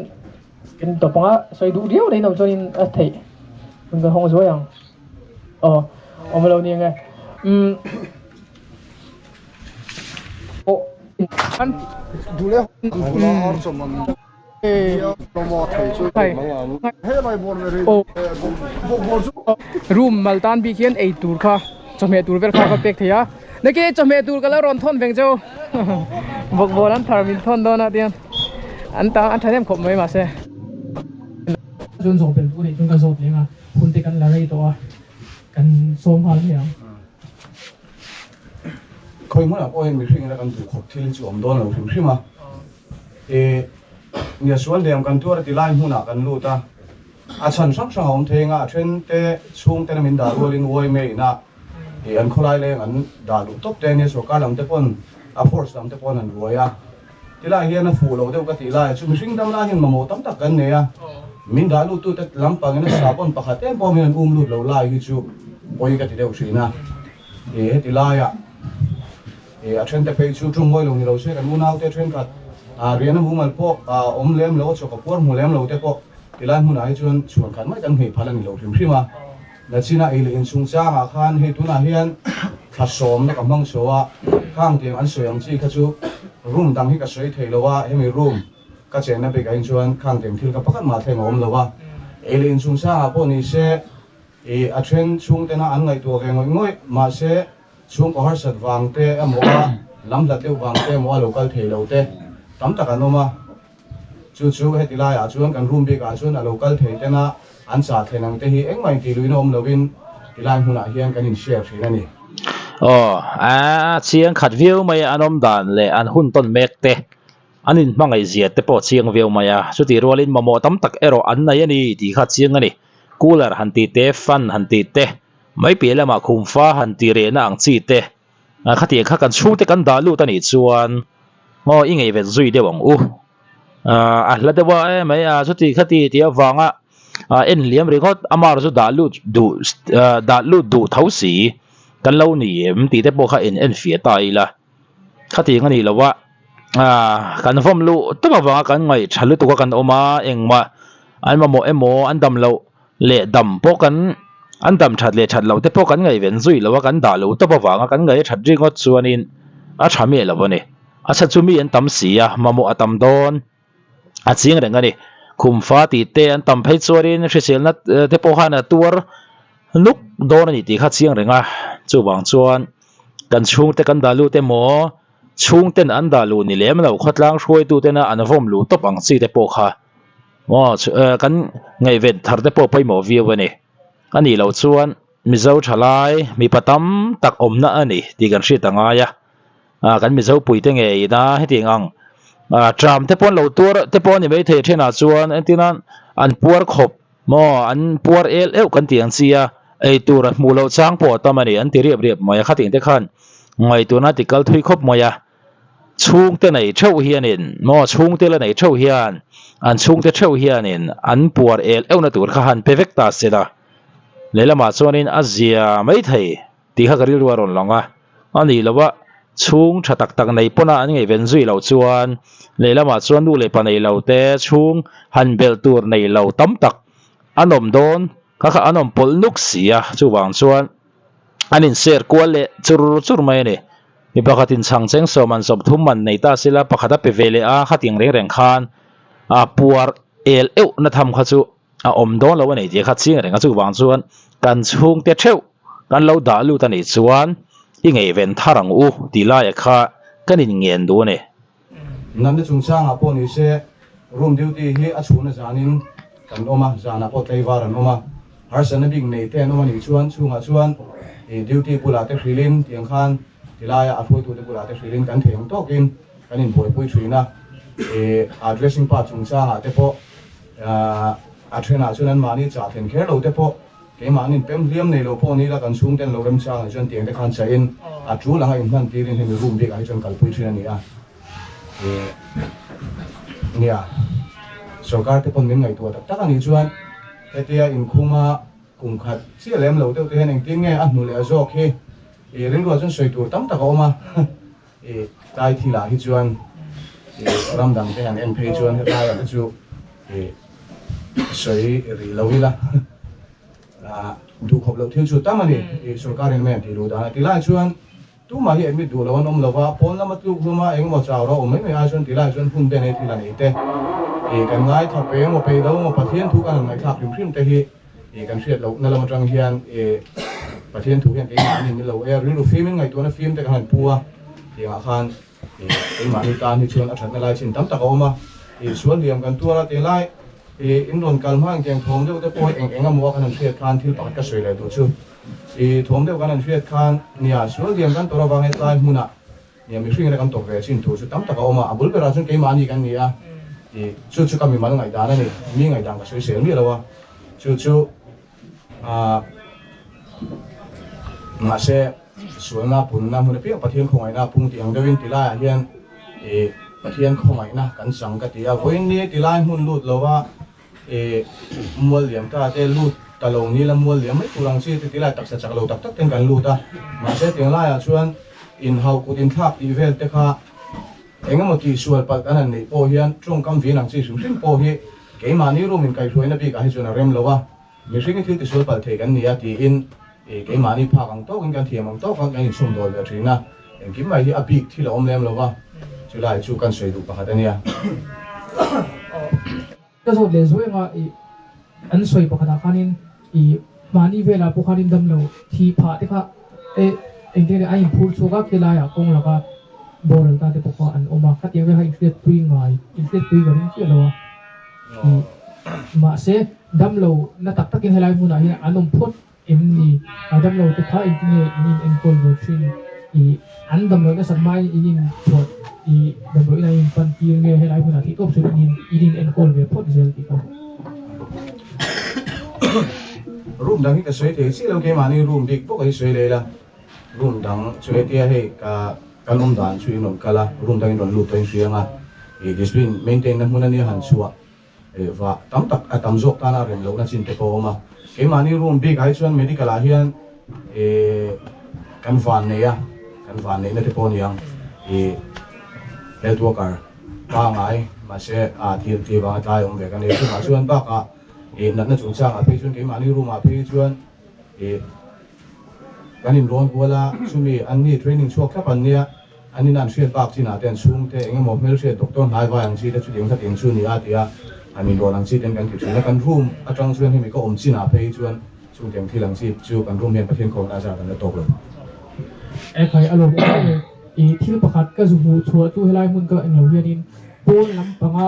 in tawp anga sawi duh riau nei in awm chuanin a theih hun kan hawng zuai ang aw awm lo ni ange umm aw. Room mal tan bik hian ei tur kha chawhmeh tur vel kha ka pek thei a nake chawhmeh tur ka lo rawn thawn veng cheu bawkbawn an thar min thawn dawn a tiang an ta an thahnem khawp mai mahse. Chuan zawh belh tur a nih chuan ka zawt leng a hun te kan la rei tawh a kan sawm nghal mai ang. Khawi hmunah pawh hian mihring ina kan duh khawp thil hi chu awm dawn lo hrim hrim a. E nia sual hliam kan tuar a ti lai hmunah kan lut a, a chhan hrang hrang a awm thei anga a then te chhung tena min dah rualin yma ina e an khawlai leng an dah luh tawp te ania sorkar lam te pawn a force lam te pawn an ruai a tilai hian a fuh lo deuh ka tih lai chu mihring dam lai hian mamawh tam tak kan nei a min dah lut tu te lampangin a sahbawn pakhat em pawh min an um lut lo lai hi chu pawi ka ti deuh thin a e heti laiah. E a thente phei chu tum ngawi lo ni lo se kan unaute thenkhat ah riahna mumal pawh ah awm lem lo a chawk a puar hmu lem lo te pawh tilai hmunah hi chuan chhuan khat mai kan nghei phal a ni lo hrim hrim a. Nachina ei leh inchungchang ah khan hei tunah hian thla sawmna ka hmang chho a, khang tiang an sawi ang chi kha chu room dang hi ka sawi thei lo a, hemi room ka chenna bikah hi chuan khang tiang thil kha pakhat mah thleng a awm lo a. Ei leh inchungchang ah pawh ni se e a then chhungtena an ngaihtuah ve ngawih ngawih mahse Chhungkaw harsat vang te emaw a lam hlat deuh vang te emaw a lo kal thei lo te tam tak an awm a, chu chu heti laiah chuan kan room bikah chuan a lo kal thei tena an chah thlen ang te hi engmah intihluihna awm lovin tilai hmunah hian kan in share thin a ni. Aw, a chiang khat viau mai a, an awm dan leh an hun tawn mek te, an inhmangaih zia te pawh chiang viau mai a, chutih rualin mamawh tam tak erawh an nei a ni tih kha chiang a ni. Cooler han tih te, fan han tih te, Mai piah lamah khumfa han tih rehna ang chi te, khatiang kha kan chhungte kan dah lut a nih chuan aw i ngaihven zui deuh ang u. A hla deuh a e mai a chuti khati tih avanga en liam ringawt amah chu dah lut duh dah lut duh tho si kan lo ni em tih te pawh kha en en fiah ta ila. Khatiang a nih loh a kan vawm luh tawp avanga kan ngaih tha lutuk a kan awm a engmah an mamawh emaw an dam loh leh dam pawh kan an dam that leh that loh te pawh kan ngaihven zui lo a kan dah lo tawp avanga kan ngaih a that ringawt chuanin a tha miah lo a ni. A chhan chu mi an tam si a, mamawh a tam dawn a ching reng a ni. Khumfa tih te an tam phei chuanin hriselna te pawh khan a tuar nuk dawn a ni tih kha chiang reng a. Chuvang chuan kan chhungte kan dah lut emaw chhungten an dah luh ni lem lo khawtlang hruaitutena an vawm luh tawp ang chi te pawh kha Aw kan ngaihven thar te pawh pawimawh viau a ni. A nih loh chuan Mizo thalai mipa tam tak awmna a ni tih kan hriat a ngai a. Kan Mizo puite ngei ina hetiang ang tram te pawh an lo tuar te pawh a ni maithei thenah chuan entirna an puar khawp maw an puar el euh kan tih ang chi a eitur a hmuh loh chang pawh a tam a ni an ti riap riap mai a. Khatiang te khan ngaihtuahna ti kal thui khawp mai a. Chhungte nei theuh hianin maw chhungte la nei theuh hian an chhungte theuh hianin an puar el euhna tur kha han pe vek ta se la, lehlamah chuanin a zia mai thei tih kha ka rilru a rawn lang a, a nih loh a chhung tha tak tak nei pawna an ngaihven zui loh chuan lehlamah chuan nu leh pa nei lo te chhung han belh tur nei lo tam tak an awm dawn kha kha an awm pawlh nuk si a, chuvang chuan an inser kual leh chur chur mai a ni. Mi pakhatin chhang cheng sawm an sawm thum man nei ta sila pakhat a pe ve leh a, khatiang reng reng khan a puar el euh na tham kha chu a awm dawn lo a nei tih kha ching reng a, chuvang chuan kan chhungte theuh kan lo dah lut a nih chuan i ngaihven thar ang u tih laia kha kan inngen duh a ni. Natna chungchangah pawh ni se room duty hi a chhuna zanin kan awm a, zanah pawh tlaivar an awm a, harsatna bik nei te an awm a nih chuan chhungah chuan duty bulah te hrilhin tiang khan tilaia a hruaitute bulah te hrilhin kan thei ang tawkin kan inbuaipui thin a, a dressing part chungchangah te pawh a thenah chuan anmahni chah thlen kher lo te pawh Keimahnin pem hliam nei lo pawh ni ila kan chhungten lo remchang ah chuan tiang te khan chahin a tul anga inhman tirin hemi room bik ah hi chuan kalpui thin a ni a. Ih nia sorkar te pawn min ngaihtuah tak tak a nih chuan hetia inkhuma kum khat chiah lem lo deuh te hian engtin nge a hnu leh a zawk hi ih rilruah chuan sawi tur tam tak a awm a. Ih tlai thil ah hi chuan ih ram dang te han en phei chuan hetlai ah te chu ih sawi rih lo ila ah duhkhawp loh thil chu tam a ni ih sorkar in mai an tih luh dan a ti lai chuan. Tumah hi admit duh lo an awm lo va, pawn lama tluk hlum a engemaw chau ro awm mai mai ai chuan ti lai chuan hun te nei thil a nei te ih kan ngaithla pe emaw peih lo emaw Pathian thu kan han ngaihthlak hrim hrim te hi ih kan hriat loh na lam atang hian ih Pathian thu hian keimahni ni lo e a rilru fim in ngaihtuahna fim te kan han pu a tiangah khan ih keimahni tan hi chuan a thatna lai chin tam tak a awm a ih sual hliam kan tuar a ti lai ih in rawn kal hma engtiang thawm deuh te pawh hi eng eng emaw a kan han hriat khan thil pakhat ka sawi leh duh chu. I thawm deuh kan han hriat khan nia sual diam kan tawrh avang hetlai hmunah nia mihring ina kan tawp ve chin tur chu tam tak a awm a, a bul berah chuan keimahni kan ni a, i chu chu ka mimal ngaihdan a ni, mi ngaihdan ka sawi sel miah lo a, chu chu ah mahse sualna punna hmun apiang Pathian khawngaihna a pung tih ang deuhin tilaiah hian i Pathian khawngaihna kan chang ka ti a, vawiin ni tilai hmun lut lova I mual liam ta te lut ta lo ni la mual liam mai tur ang chi te ti lai taksa chak lo tak tak ten kan lut a, mahse tiang laiah chuan inhau kut inthlak tih vel te kha eng emaw tih sual palh kan han neih pawh hian tawngkam vin ang chi hrim hrim pawh hi keimahni room in kaihhruaina bikah hi chuan a rem lo a, mihring hi thil tisual palh thei kan ni a tiin i keimahni phak ang tawkin kan thiam ang tawka kan inchhum dawl ve thin a, engkim mai hi a bik thil a awm lem lo va, chulai chu kan sawi duh pakhat a nia. Ka zawt leh zuai anga i an sawi pakhatah khanin i mahni velah pawh khanin damlo thi phah te kha e engtin nge a inphur chhuak a khilaiah kawng laka boral ta te pawh kha an awm a, khatiang vel kha inhriatpui ngai inhriatpui ka ring chiah lo a i mahse damlo na tak takin helai hmunah hian an awm phawt Em ni? A damlo te kha engtin nge in in enkawl ve thin? I an damlo nasat hmain in in chhuah i damlo in an in pan tir nge helai hmunah theih tawp chuan in in in in enkawl ve phawt zel tih kha. Room dang hi ka sawi thei chiah lo keimahni room bik bawk hi sawi leh ila room dang chu hetia hei ka kan awm dan chu in rawn kal a room dang in rawn lut tawh in hria ang a i discipline maintain na hmun ania han chhuah Vah tam tak a tam zawk tana rem lohna chin te pawh a awm a. Keimahni room bik ah hi chuan medical ah hian ih kan van nei a, kan van neihna te pawh a ni ang. Ih health worker pangai mahse ah thil tih vanga tlai awm ve kan nei chungah chuan bakah ih natna chungchangah phei chuan keimahni room ah phei chuan ih kan inrawn kual a, chumi anni training chhuak thlap an nia. An in an hriat bak chinah te an chhungte eng emaw hmelhriat doctor hnai vai ang chi te chutiang kha tiang chu ni a tia an inrawn ang chi ten kan ti thin a. Kan room atang chuan hemi ka awm chinah phei hi chuan chungtiang thil ang chi chu kan room hian Pathian khawmna a zar kan la tawk lo. Ekhai a lawm awm e. I thil pakhat ka zu hmuh chhuah chu helai hmun ka englo hianin pawn lampanga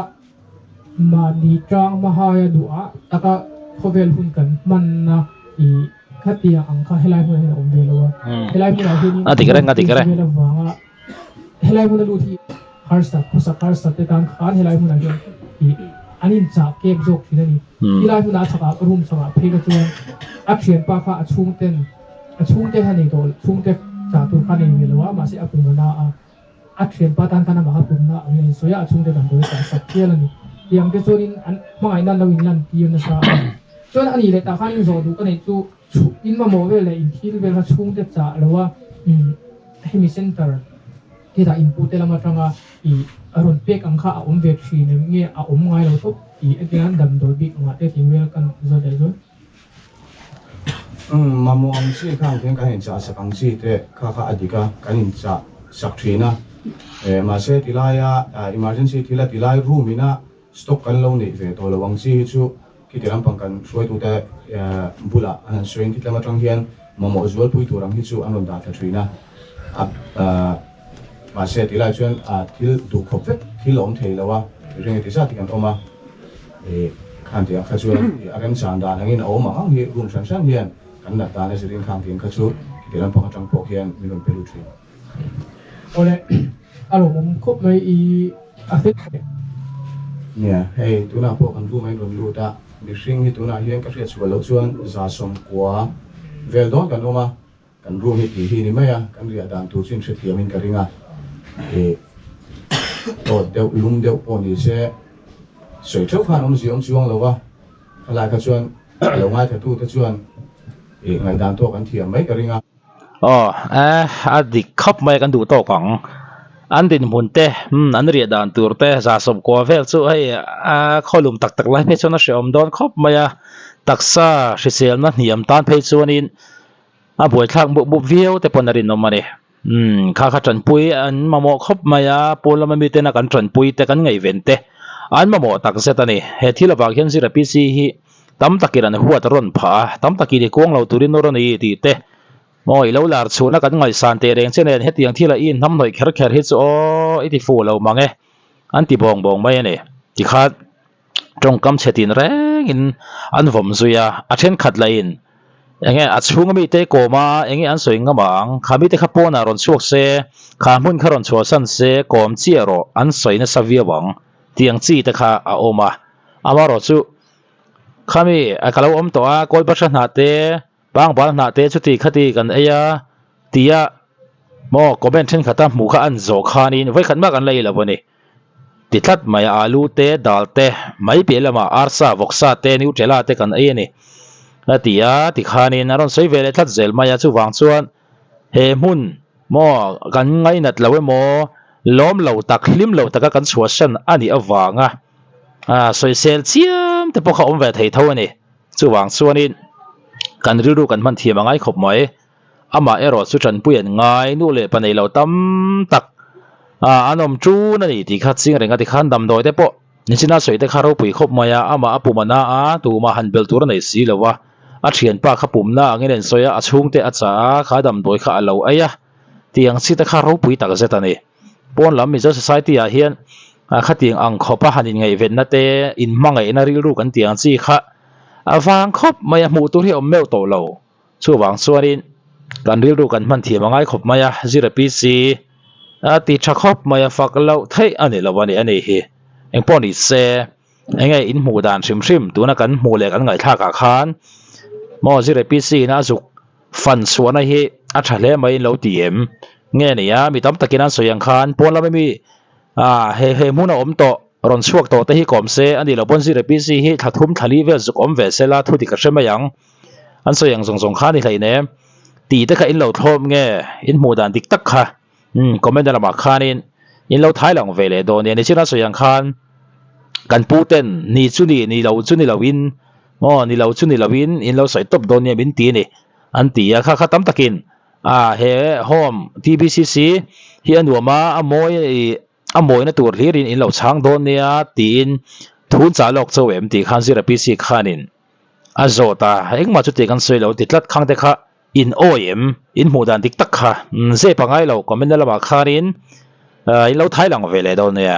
mahni tang hmahaia duhah taka khawvel hun kan hmanna i Khatiang ang kha helai hmunah hian a awm ve lo a, helai hmunah hianin A dik reng, a dik reng. vel avanga helai hmuna lut hi harsat, khawsak harsat te tan khan helai hmunah hian ih an inchah kep zawk thin a ni. Helai hmunah a chhakah room chhakah phei kha chuan a thianpa kha a chhungten a chhungte kha nei tawh chhungte chah tur kha nei ve lo a, mahse a pum a na a. A thianpa tan khan amah kha pumna ang in a insawi a, a chhungte damdawi a chahsak hial a ni. Tih ang te chuanin an hmangaihna an lo inlan tir nasa a. Chuan a nih leh tah khan inzawh duh ka neih chu in mamawh vel leh inthil vel kha chhungte chah lo a, hemi center hetah inpute lam atanga ih a rawn pek ang kha a awm ve thin em nge a awm ngai lo tawp tih etiang damdawi bik angah te tih vel kan zawt leh zual. Umm mamawh ang chi kha ang khian kan inchah sak ang chi te kha kha a dik a, kan inchah sak thin a, eh mahse tilaia emergency thila tilai room ina stock kan lo neih ve tawh lo ang chi hi chu khiti lampang kan hruaitute bulah an han sawiin khitlam atang hian mamawh zualpui tur ang hi chu an rawn dah thla thin a, mahse tilai chuan thil duhkhawp vek thil a awm thei lo a, ring eti zat hi kan awm a. Ih khan tih ang kha chuan ih a remchan dan angin a awm ang ang hi room hran hran hian kan nat dan a zirin khang tih ang kha chu khiti lampang atang pawh khian min rawn pe lut thin. Awle a lawmawm khawp mai i a fel hle. Nia, hei tunah pawh kan room a in rawn lut a, mihring hi tunah hian ka hriat chhuah loh chuan 190 vel dawn kan awm a, Kan room hi tih hi ni mai a, kan riah dan tur chu inhrethiam in ka ring a, ih tawt deuh lum deuh pawh ni se sawi theuh khan awmzia awm chuang lo va, khalai kha chuan a lo ngaithla tu te chuan ih ngaihdan tawk an thiam mai ka ring a. Aw eh a dik khawp mai kan duh tawk ang, an dinhmun te umm an riah dan tur te 190 vel chu hei a khawlum tak tak lai phei chuan a hrehawm dawn khawp mai a, taksa hriselna hniam tan phei chuanin. A buaithlak mup mup viau te pawn a rinawm a ni. Umm kha kha tanpui an mamawh khawp mai a, pawn lama miten a kan tanpui te kan ngaihven te an mamawh tak zet a ni. He thil avang hian Zira PC hi tam takin an huat rawn phah a, tam takin i kuang lo turin nawr a ni tih te maw i lo lar chhuahna kan ngaihsan teh reng che nen hetiang thila i inhnamhnawih kher kher hi chu aw i ti fuh lo mang e an ti bawng bawng mai a ni. Tikhan tawngkam chhe tin rengin an vawm zui a, a thenkhat lahin enge a chhunga mite kawm a enge an sawi ngam ang, kha mite kha pawnah rawn chhuak se, kha hmun kha rawn chhuahsan se kawm chiah rawh an sawi nasa viau ang tiang chi te kha a awm a, amaherawhchu khami ka lo awm tawh a kawlpahra hnah te pangbal hnah te chuti khati kan ei a tia maw comment thenkhat a hmuh kha an zawh khanin vawikhat mah kan la ei lo a ni. Ti tlat mai a, alu te, dal te, mai piah lamah arsa, vawksa te, nutella te kan ei a ni. A ti a, tikhanin a rawn sawi ve leh tlat zel mai a, chuvang chuan he hmun maw kan ngainat lo emaw, lawm lo tak, hlim lo taka kan chhuahsan a nih avanga sawisel chiam te pawh kha awm ve thei tho a ni. Chuvang chuanin kan rilru kan hman thiam a ngai khawp mai. Amah erawh chu tanpui an ngai, nu leh pa nei lo tam tak an awm ṭun a ni tih kha ching reng a ti khan damdawi te pawh nichina sawi te kha ropui khawp mai a, amah a pum a na a, tumah han belh tur a nei si lo a, a thianpa kha pumna angin a insawi a, a chhungte a chah a, kha damdawi kha a lo ei a tih ang chi te kha ropui tak zet a ni. Pawn lam Mizo Society ah hian khatiang ang khawpa han inngaihvenna te, inhmangaihna rilru kan tih ang chi kha a vang khawp mai a, hmuh tur hi a awm meuh tawh lo. Chuvang chuanin kan rilru kan hman thiam a ngai khawp mai a, Zira PC a ti tha khawp mai a, fak loh theih a ni lo a ni a ni hi. Engpawh ni se, enge in hmuh dan hrim hrim tuna kan hmuh leh kan ngaihthlak ah khan maw Zira PC in a zuk fan chhuahna hi a tha hle mai in lo ti em? Nge ni a, mi tam takin an sawi ang khan pawn lama mi ah he he hmun a awm tawh rawn chhuak tawh te hi kawm se a ni lo pawn Zira PC hi thla thum thla li vel zuk awm ve se la thu dik a hre mai ang. An sawi ang zawng zawng kha a ni hlein em? Tih te kha in lo thlawp nge? In hmuh dan dik tak kha umm comment na lamah khanin in lo thai lang ve leh dawn nia. Nichina sawi ang khan kan pu ten ni chu ni, ni lo chu ni lo in aw ni lo chu ni lo in in lo sawi tawp dawn nia min ti a ni an ti a. Kha kha tam takin ah he home TBCC hi a nuam a, a mawi ih a mawina tur hlirin in lo chhang dawn nia tiin thun chah lawk chauh em tih khan Zira PC khanin A zawt a, engmah chuti kan sawi lo ti tlat khang te kha in awi em? In hmuh dan dik tak kha zep a ngai lo comment na lamah khanin in lo thai lang ve leh dawn nia.